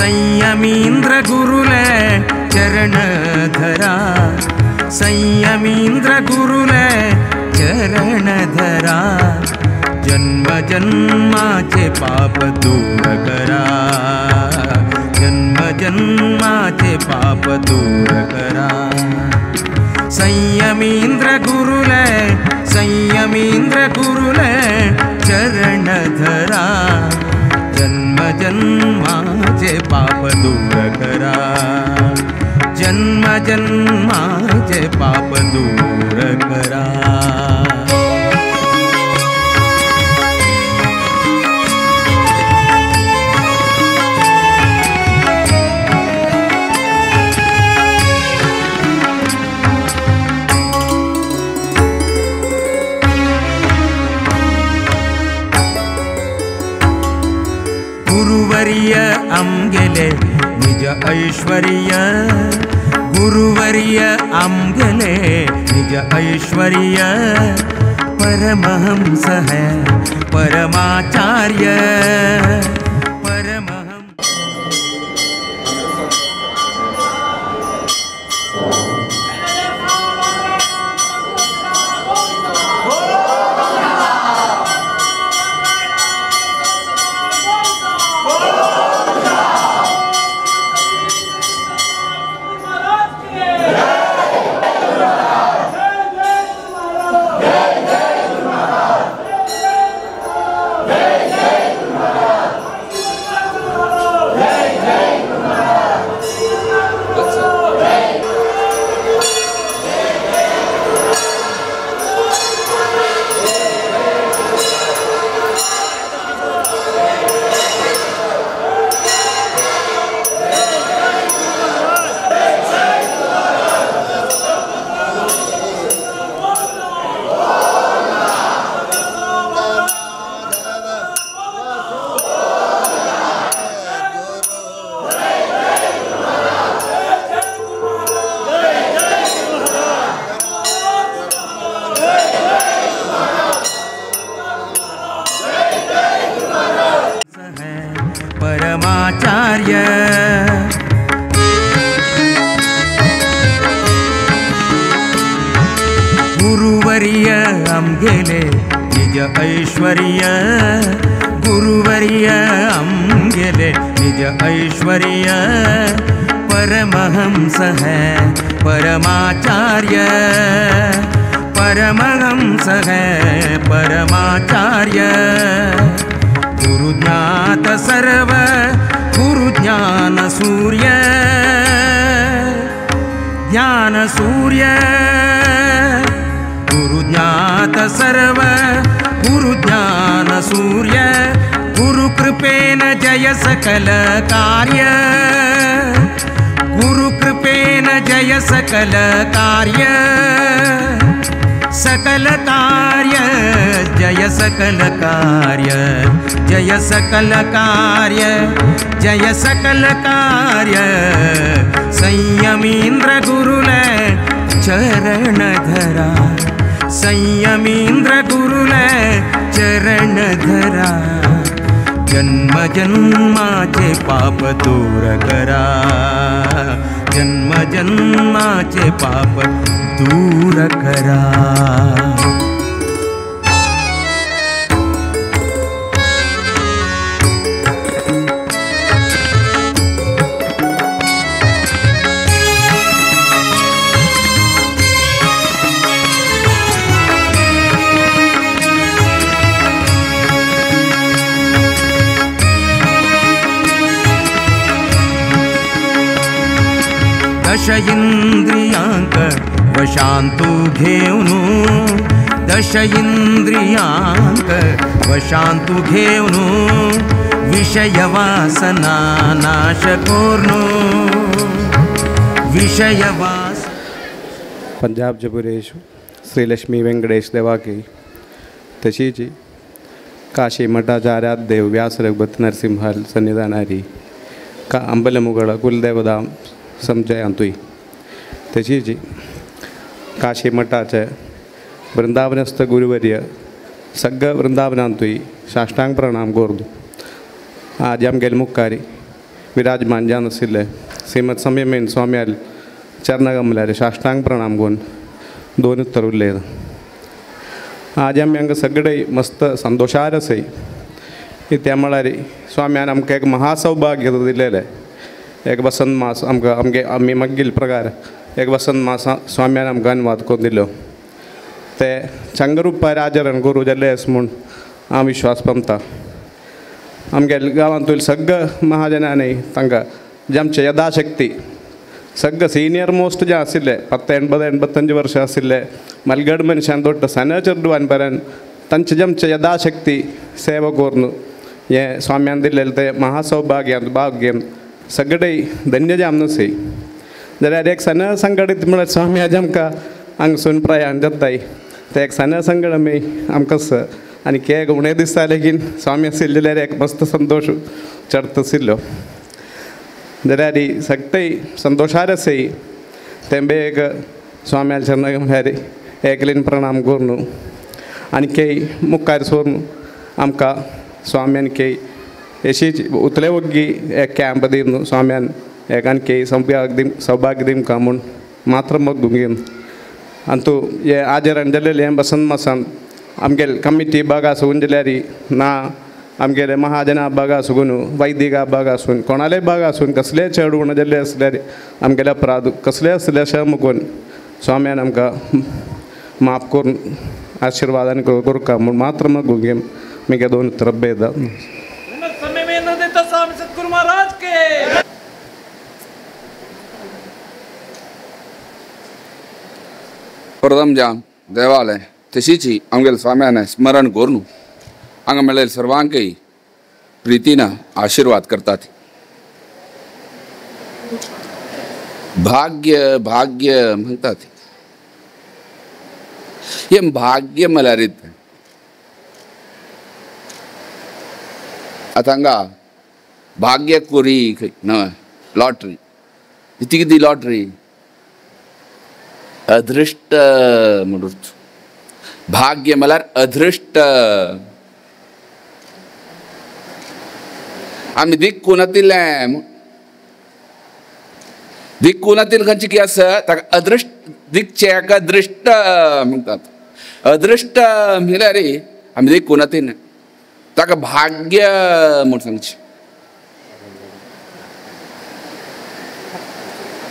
संयमींद्र गुरुले चरण धरा, संयमींद्र गुरुले चरण धरा, जन्म जन्माचे पाप दूर करा, जन्म जन्माचे पाप दूर करा। संयमींद्र गुरुले, संयमींद्र गुरुले चरण धरा, जन्म जन्माचे पाप दूर करा, जन्म जन्माचे पाप दूर करा। गुरुवर्य आमगेले निज ऐश्वर्य, गुरुवर्य आमगेले निज ऐश्वर्य, परमहंस है परमाचार्य, परमहंस। परमाचार्य। गुरुवर्य आमगेले निज ऐश्वर्य, गुरुवर्य आमगेले निज ऐश्वर्य, परमहंस है परमाचार्य, परमहंस है परमाचार्य। गुरु ज्ञात सर्व गुरु ज्ञान सूर्य, ज्ञान सूर्य, गुरु ज्ञात सर्व गुरु ज्ञान सूर्य, गुरु कृपेन जय सकल कार्य, गुरु कृपेन जय सकल कार्य, सकल कार्य जय सकल कार्य, जय सकल कार्य, जय सकल कार्य। संयमींद्र गुरुले चरण धरा, संयमींद्र गुरुले चरण धरा, जन्म जन्माचे पाप दूर करा, जन्म जन्माचे पाप दूर करा। दश इंद्रियांक वशांतु घेऊनु, दश इंद्रियांक वशांतु घेऊनु, विषय वासना नाश कोरनु, विषय वास। पंजाब जपुरेश श्री लक्ष्मी वेंकटेश देवाकी तशीच काशी मठाचार्यात देव व्यास रघुपत नरसिंहाल सन्निधानारी का अंबलमुगळ कुलदेवता समजयांतुय तशीच काशी मठाचे वृंदावनस्थ गुरुवर्य सगळं वृंदावनांतुय साष्टांग प्रणाम करतो। आज आमगेले मुखारी विराजमान जावन आशिल्ले श्रीमद संयमेन स्वाम्याल चरणकमलार साष्टांग प्रणाम करून दोन उत्तर उलयता. आज आमी हांगा सगळे मस्त संतोशार आसाय. त्या म्हळ्यार स्वाम्यान आमकां एक महासौभाग्य दिलेलें. एक वसंत मास आमकां आमगे आमी मागील प्रकार एक वसंत मास स्वाम्यान आमकां अनुवाद करून दिलो. ते चंगरूपार आचरण गुरू जाल्ले आसा म्हूण हांव विश्वास पमता. आमगे गांवांतूल सगळ्या महाजनांनी तांकां जे आमचे यथाशक्ती सगळं सिनियर मोस्ट जे आशिल्ले 10, 80, 85 वर्सां आशिल्ले मलगड मनशान दोट्ट सना चेडवान पर्यंत तांचे आमचे यथाशक्ती सेवा करून हें स्वाम्यान दिल्लें तें महासौभाग्य भाग्य सगळे धन्य जावन आसाय. जाल्यार एक सना संघटीत म्हळ्यार स्वामी आज आमकां हांगसून प्रयाण जाताय ते एक सना संगड आमी आमकां आनी केक उणें दिसता लेगीन स्वामी आशिल्ले जाल्यार एक मस्त संतोश चडत आशिल्लो. जाल्यार सगळे संतोशार आसाय. तेंबे एक स्वाम्याल चरणा म्हळ्यार एकलीन प्रणाम करून आनी केय मुखार सोरून आमकां स्वाम्यान केय अशीच उतले वग्गी एक कॅम्प दिवन स्वाम्यान एक आनी केय सौभाग्य दिमकां म्हूण मात्र मग घेवन आनी तूं हें आचरण जाल्लें हें बसंत मासान आमगेले कमिटी भाग आसून जाल्यार ना आमगेले महाजना भाग आसून वैदिका भाग आसून कोणाले भाग आसून कसलेय चेडूं उणें जाल्लें आसल्यार आमगेले अपराध कसले आसले अशें करून स्वाम्यान आमकां माफ करून आशिर्वादान करका म्हूण मात्र मग घेवन मुगे दोन उतरां बेदा. प्रथम जाम देवालय तशीच आमगेले स्वाम्यान स्मरण करून हांगा मेळ्ळे सर्वांकय प्रितीन आशीर्वाद करतात. भाग्य भाग्य म्हणतात. हे भाग्य म्हळ्यार आतां हांगा भाग्य कोरी न्हय लॉटरी ती कितें लॉटरी अदृश्ट म्हणून भाग्य म्हळ्यार अदृश्ट. आमी दिक्कून आतिल्लें दिक्कून आतिल्लें खंयचें कितें आसा ताका अदृश्ट दिकचें हाका अदृश्ट म्हणटात. अदृश्ट म्हणल्यार आमी दिक्कून आतिल्लें ताका भाग्य म्हूण सांगचें.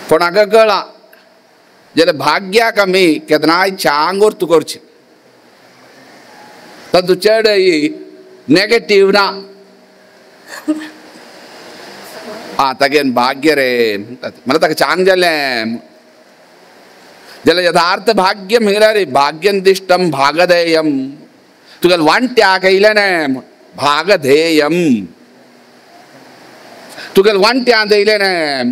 कोणाक कळ्ळां जाल्यार भाग्याक आमी केन्नाय चांग वर्तू करचें तातूंत चड नॅगेटीव ना. आं तागे भाग्य रे म्हणटात म्हणल्यार ताका चांग जालें जाल्यार यथार्थ भाग्य म्हणल्यार रे भाग्यंदिश्टम भागधेयम तुका वांट्याक येयलें न्हय भागधेयम तुका वांट्यांत येयलें न्हय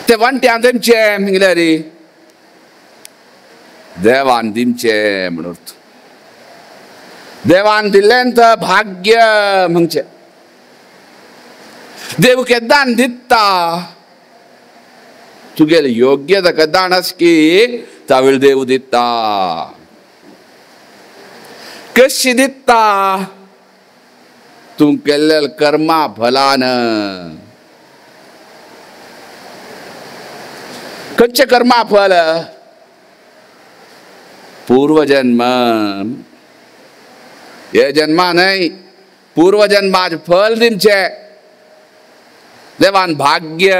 ते वांट्यांत दिमचें म्हणल्यार रे देवान दिमचें म्हणून देवान दिल्लें तर भाग्य म्हणचें. देव केदान दिता तुगेले योग्यता केदान आस की तावेळ देव दिता. कशी दिता तूं केल्ले कर्मा फलान. खंयचें कर्मा फल पूर्वजन्म हे जन्मा न्हय पूर्वजन्माचें फल दिमचें देवान भाग्य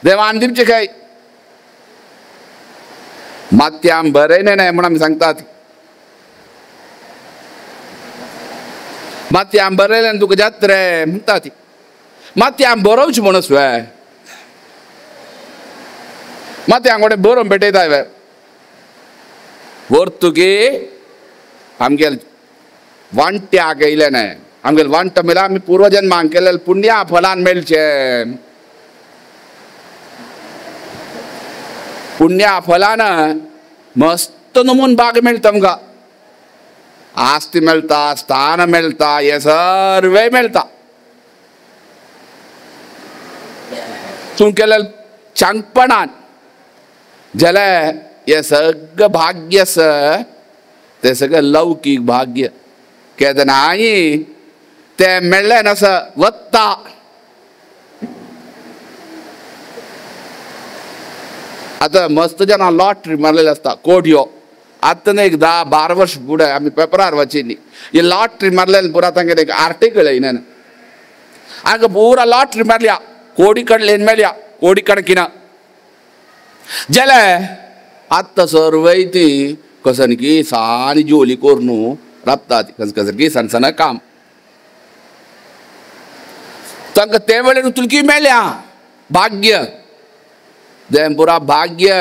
देवान दिमचें खंय मात्याम बरें न्हय म्हूण आमी सांगतात. मात्याम बरयलें तुका जाता रे म्हणटा ती मात्याम बरोवचें म्हणून वे मात्यांक कोणें बरोवन भेटयता वे वर्तुकी आमगेले वांट्याक येयलें न्हय आमगेले वांट म्हणल्यार आमी पूर्वजन्मांक केल्ले पुण्या फलान मेळचें. पुण्या फलान मस्त नमून बाग मेळटा आमकां आस्ती मेळटा स्थान मेळटा हें सर्वें मेळटा. तूं केल्ले चांगपणान जाल्यार हें सगळें भाग्य आसा तें सगळें लौकीक भाग्य केन्नाय ते मेळ्ळें नासा वत्ता आतां मस्त जाणां लॉटरी मारलेली आसता कोटयो आतां एक 10-12 वर्स फुडें आमी पेपरार वाचिल्ली ही लॉटरी मारलेली पुरा तांगेलें एक आर्टिकल येयना आग पुरा लॉटरी मारल्या कोडी कडल्यान मेळ्या कोडी कणकिना जाले आतां सर्वय ती कसनकी सानी जोली करून राबतात कसनकी सण सण काम तांकां ते वेळेर तुलकी मेळ्या भाग्य तें पुरा भाग्य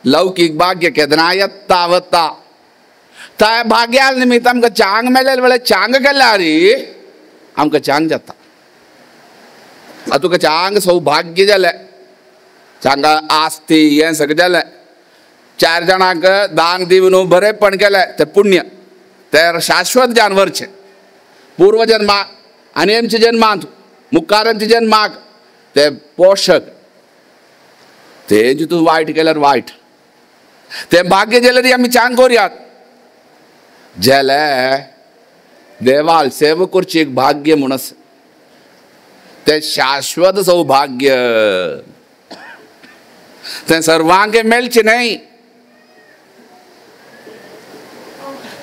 लौकीक भाग्य केन्ना येता वता त्या भाग्या निमित्त आमकां चांग मेळ्ळे वेळार चांग केल्यार आमकां चांग जाता. आतां तुका चांग सौभाग्य जालें चांगा आस्ती हें सगळें जालें 4 जाणांक दान दिवन बरेंपण केलें तें पुण्य तें शाश्वत जानवरचें पूर्वजन्माक आनी आमच्या जन्मांत मुखार आमच्या जन्माक तें पोशक तें तूं वायट केल्यार वायट तें भाग्य जाल्यार आमी चांग करुयात जाल्यार देवाल सेवा करची एक भाग्य म्हूण आसा तें शाश्वत सौभाग्य तें सर्वांक मेळचें न्हय.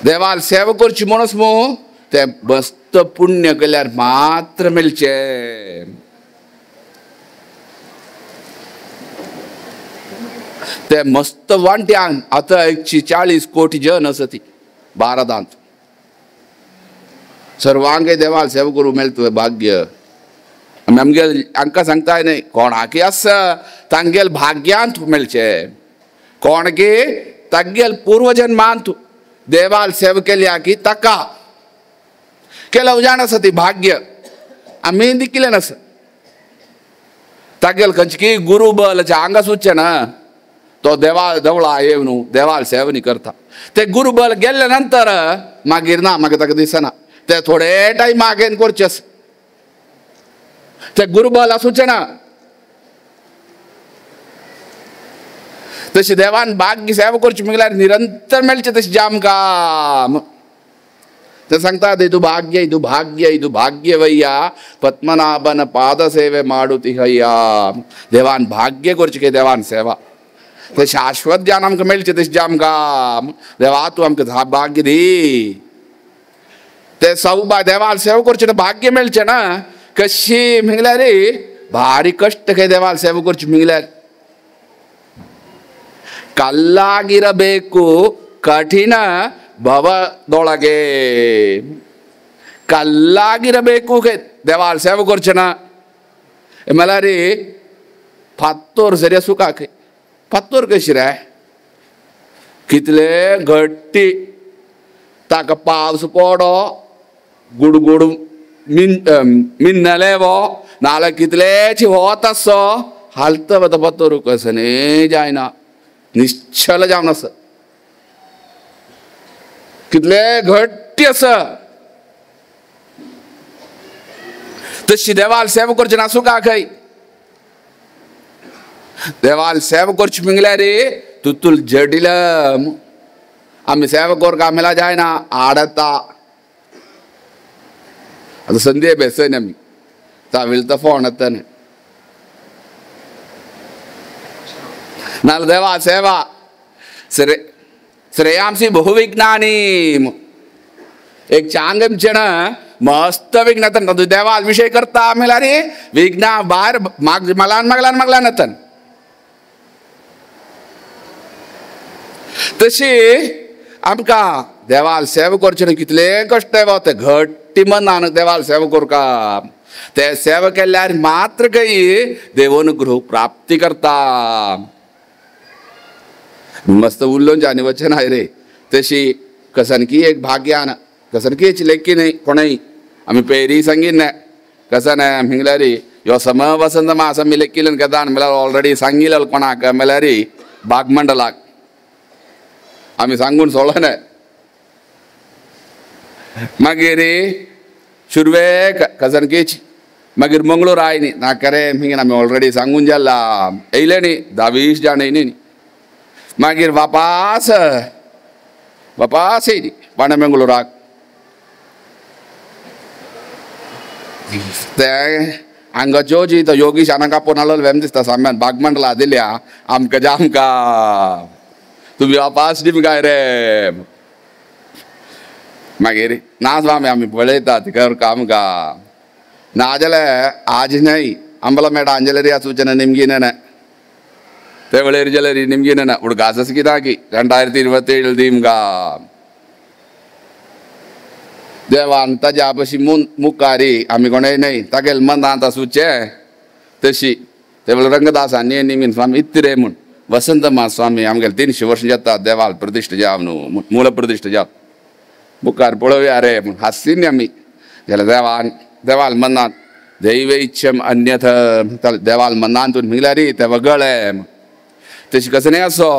देवाल सेवा करची म्हणून मू तें मस्त पुण्य केल्यार मात्र मेळचें. ते मस्त वांट्यान आतां 140 कोटी जन आसा ती भारतांत सर्वांक देवाल सेवा करूंक मेळटा भाग्य. आमी आमगेल हांकां सांगताय न्हय कोणाकी आसा तांगेल भाग्यांत मेळचें कोणकी तांगेल पूर्वजन्मांत देवाल सेवा केल्या की ताका केलं जाण आसा ती भाग्य आमी दिकिलें नासा तागेल खंयची गुरु बल हांगा सुचचें ना तो देवाल देवळा येवन देवाल सेवा न्ही करता ते गुरुबल गेल्ले नंतर मागीर ना मागीर ताका दिसना ते थोडे टायम मागेन करचें आसा ते गुरुबल आसूचें ना. तशें देवान भाग्य सेवा करची म्हळ्यार निरंतर मेळचें तशें जे आमकां ते सांगतात इदू भाग्य इदू भाग्य इदू भाग्य वय्या पद्मनाभन पादसेवे माडुतिहय्या. देवान भाग्य करचें की देवान सेवा ते शाश्वत ज्ञान आमकां मेळचें तशें जें आमकां देवा तूं आमकां भाग्य दी ते सौभाग्य देवाल सेवा करचें भाग्य मेळचें ना. कशी म्हळ्यार भारी कश्ट खंय देवाल सेवा करची म्हळ्यार ಕಲ್ಲಾಗಿರಬೇಕು ಕಠಿಣ ಭವದೊಳಗೆ ಕಲ್ಲಾಗಿರಬೇಕು ದೇವಾल सेवा करचें ना म्हळ्यार फातोर सरी सुका खंय फातोर कशी रे कितले घट्टी ताका पावस पडो गुडगुड मिन्नले वो नाल्यार कितलेची वत आसो हालता वता फातोर कसो न्ही जायना निश्चल जावन आसा कितले घट्टी आसा. तशी देवाल सेवा करची नासूं का खंय देवाल सेवा करची म्हळ्यार तुतूल जडील आमी सेवा कर कामेला जायना आडता. आतां संदे बेसन आमी ताविलता फोन येता न्ही नाल्यार देवा सेवा श्रेयांसी बहुविज्ञानी एक चांग आमचें मस्त विज्ञान देवाल विशय करता म्हळ्यार विज्ञान भायर मागलान मागलान मागलान येता. तशी आमकां देवाल सेवा करचें न्हय कितले कश्ट ते घट्टी मनान देवाल सेवा करका ते सेवा केल्यार मात्र काही देवोनुग्रह प्राप्ती करता. मस्त उल्लोवन जानी वचन हाय रे तशी कसनकी एक भाग्यान कसनकीच लेखी न्हय कोणय आमी पेरी सांगीन न्हय कसन म्हळ्यार ह्यो सम वसंत मास आमी लेखिल्ल्यान कथान म्हळ्यार ऑलरेडी सांगिल्लो कोणाक म्हळ्यार बागमंडलाक आमी सांगून सोडलें. मागीर सुरवेक कसनकीच मागीर मंगळूर आयनी नाका रे मागीर आमी ऑलरेडी सांगून जाला येयले न्ही 10-20 जाण येयली न्ही. मागीर वापास वापास येयली बाणमंगळुराक. ते हांगा ज्योजी तो योगीश आनाका पोनालो वेम दिसता साम्यान बागमंडला दिल्या आमकां जामकां तुमी वापास दिमकाय रे. मागीर ना स्वामी आमी पळयतात कर काम का नाजाल्यार आज न्हय आंबला मेळटा अंजलरी सूचना निमगिने ते वेळेर जलरी निमगिने उडगासस कित्याक 2027 दिमगा देवान ताज्या पशी मुखारी आमी कोणय न्हय तागेल मनांत आसूचे तशी ते वेळ रंगदासांनी निमगीन स्वामी इतरे म्हूण वसंत मा स्वामी आमगेले 300 वर्सां जाता देवाल प्रतिश्ठ जाव न्हू मूल प्रतिश्ठ जाव मुखार पळोवया रे म्हूण हांसली आमी. जाल्यार देवान देवाल मनांत दैव इच्छम अन्यथ देवाल मनांतून म्हणल्यार ते वगळे तशी कसं न्हय असो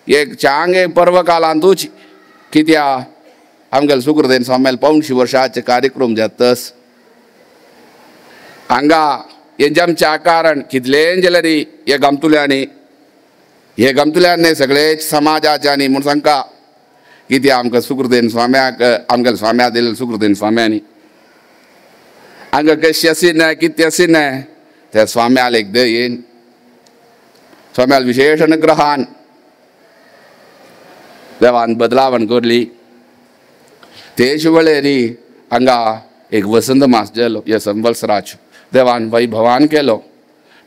एक चांग एक पर्व कालांतूच कित्या आमगेले सुकृतेन स्वाम्याल 175 वर्साचे कार्यक्रम जातस हांगा हेंचे आमच्या कारण कितलें जाल्यार हे गामतुल्यांनी हे गामतुल्यांनी सगळे समाजाच्यानी म्हूण सांगता कित्या आमकां सुकृतेन स्वाम्याक आमगेले स्वाम्या दिले सुकृतेन स्वाम्यांनी हांगा कशी आशिना कितें आशिना त्या स्वाम्याल एक दयेन स्वाम्याल विशेष अनुग्रहान देवान बदलावण करली. तेच वेळेरी हांगा एक वसंत मास जालो हे संवत्सराचो देवान वैभवान केलो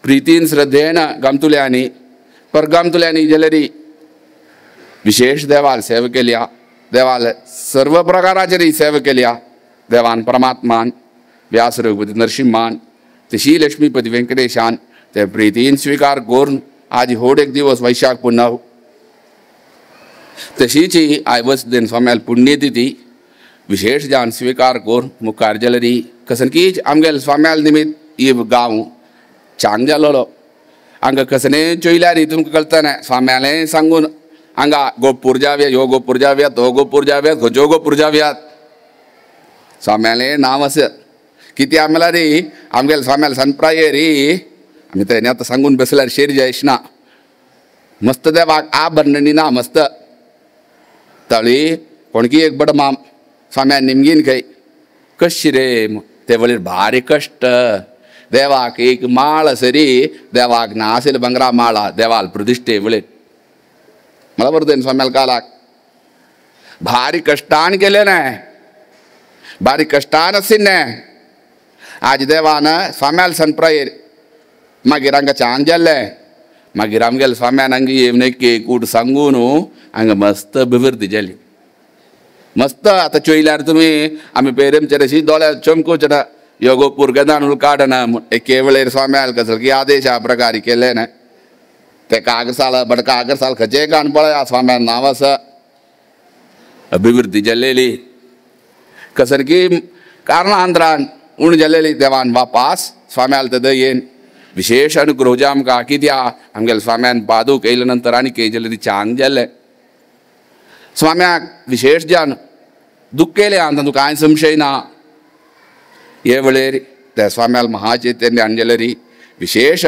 प्रितीन श्रद्धेन गामतुल्यांनी पर गामतुल्यांनी जाल्यार विशेष देवाल सेवा केल्या देवाल सर्व प्रकाराचेर सेवा केल्या देवान परमात्मान व्यास रघुपती नरसिंहान तशी लक्ष्मीपती वेंकटेशान ते प्रितीन स्वीकार करून आज होड एक दिवस वैशाख पुनव तशीच I वसदेन स्वाम्याल पुण्यतिथी विशेष जान स्वीकार करून मुखार जाल्यार कसनकीच आमगेल स्वाम्याल निमित्त ही गांव चांग जालोलो हांगा कसने चोयल्यार तुमकां कळतना स्वाम्यालें सांगून हांगा गोपूर जावया ह्यो गोपूर जावया तो गोपूर जावया खंयचो गोपूर जावयात स्वाम्यालें नांव आसा कितें म्हणल्यार आमगेले स्वाम्याल सनप्राय री आमी तेन्ना आतां सांगून बसल्यार शेर जायश ना मस्त देवाक आ बर्णनी ना मस्त तळी कोणकी एक बडमाम स्वाम्या निमगीन खंय कशी रे ते वळीर भारी कश्ट देवाक एक माळ सरी देवाक ना आशिल्ले भांगरा माळा देवाल प्रतिश्ठे वळीर मला बरोबर स्वाम्याल कालाक भारी कश्टान केले ना भारी कश्टान आशिल्लें आज देवान स्वाम्याल सनप्रायेर मागीर हांगा चांग जाल्लें मागीर आमगेले स्वाम्यान हांगा येवन एक कूट सांगून हांगा मस्त अभिवृद्धी जाली मस्त. आतां चोयल्यार तुमी आमी पेरेमचे अशी दोळ्यार चमकोवचे ना ह्यो गोपूर केन्ना काडना एके वेळेर स्वाम्याल कसलो की आदेश प्रकारी केले ना ते कागसाल बट कागसाल खंयचेय कान पळया स्वाम्यान नांव आसा अभिवृद्धी जाल्लेली कसर की कारणांतरान उण जाल्लेली देवान वापास स्वाम्याल ते दयेन विशेष अनुग्रह जे आमकां कित्याक आमगेले स्वाम्यान पादूक येयले नंतर आनी के जालें ती चांग जालें स्वाम्याक विशेष जान दुख्ख केलें आनी तातूंत कांय संशय ना. हे वेळेर त्या स्वाम्याल महाचैतन्य अंजलरी विशेष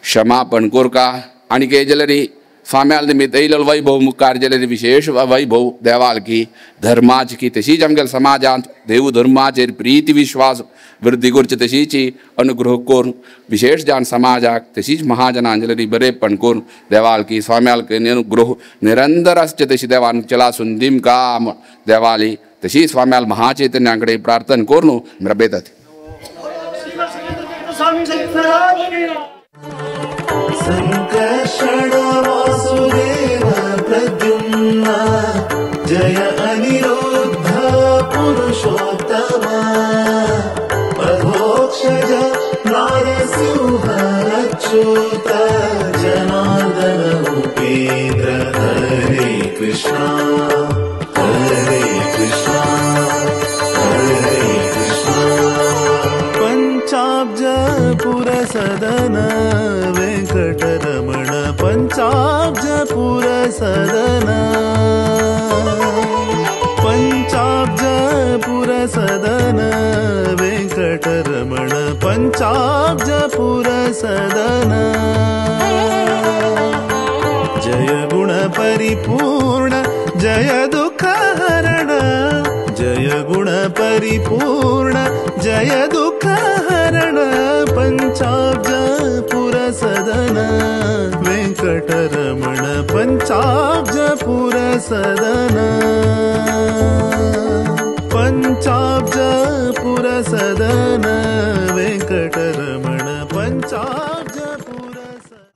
क्षमापण कोरका आनी के जाल्यार स्वाम्याल निमित्त येयलो वैभव मुखार जाल्यार विशेष वैभव देवाल की धर्माची की तशीच आमगेले समाजांत देव धर्माचेर प्रिती विश्वास वृद्धी करचे तशीच अनुग्रह करून विशेष जान समाजाक तशीच महाजनांजलरी बरेपण करून देवाल की स्वाम्याल अनुग्रह निरंतर आसचे तशी देवान चलासून दिमका देवाली तशी स्वाम्याल महाचैतन्या प्रार्थना करून रबेतात. संकर्षण वासुदेव प्रद्युम्न जय अनिरुद्ध पुरुषोत्तम अधोक्षज नारसिंह अच्युत जनार्दन उपेन्द्र हरे कृष्ण हरे कृष्ण हरे कृष्ण. पंचाब्ज पुरसदन वेंकटरमण पंचाब्ज पुरसदन पंचाब्ज पुरसदन वेंकटरमण पंचाब्ज पुरसदन जय गुण परिपूर्ण जय दुःख हरण जय गुण परिपूर्ण जय दुःख हरण पंचाब्जपुर सदन वेंकटरमण पंचाब्जपुर सदन पंचाब्जपुर सदन वेंकटरमण पंचाब्जपुर सदन।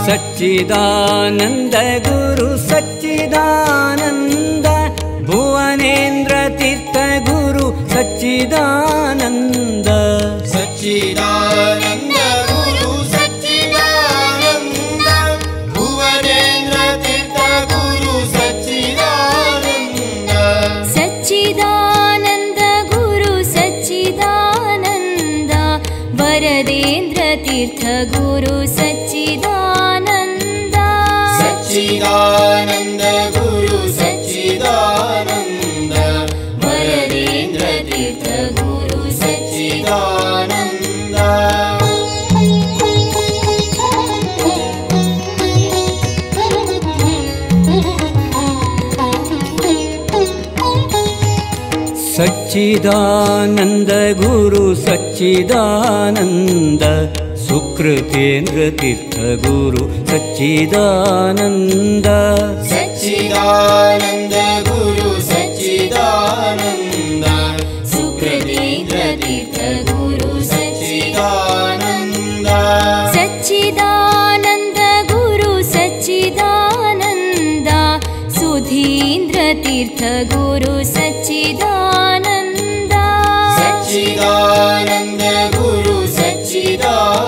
सच्चिदानंद गुरु सच्चिदानंद भुवनेन्द्र तीर्थ गुरु सच्चिदानंद सच्चिदानंद गुरु सच्चिदानंद भुवनेन्द्र तीर्थ गुरु सच्चिदानंद सच्चिदानंद गुरु सच्चिदानंद वरदेन्द्र तीर्थ गुरु सच्चिदानंद सच्चिदानंद गुरु सच्चिदानंद वरदेन्द्र तीर्थ गुरु सच्चिदानंद। सच्चिदानंद गुरु सच्चिदानंद सुकृतेन्द्र तीर्थ गुरु सच्चिदानंद सच्चिदानंद गुरु सच्चिदानंद सुकृतेन्द्र तीर्थ गुरु सच्चिदानंद सच्चिदानंद गुरु सच्चिदानंद सुधीन्द्र तीर्थ गुरु सच्चिदानंद सच्चिदानंद गुरु सच्चिदानंद।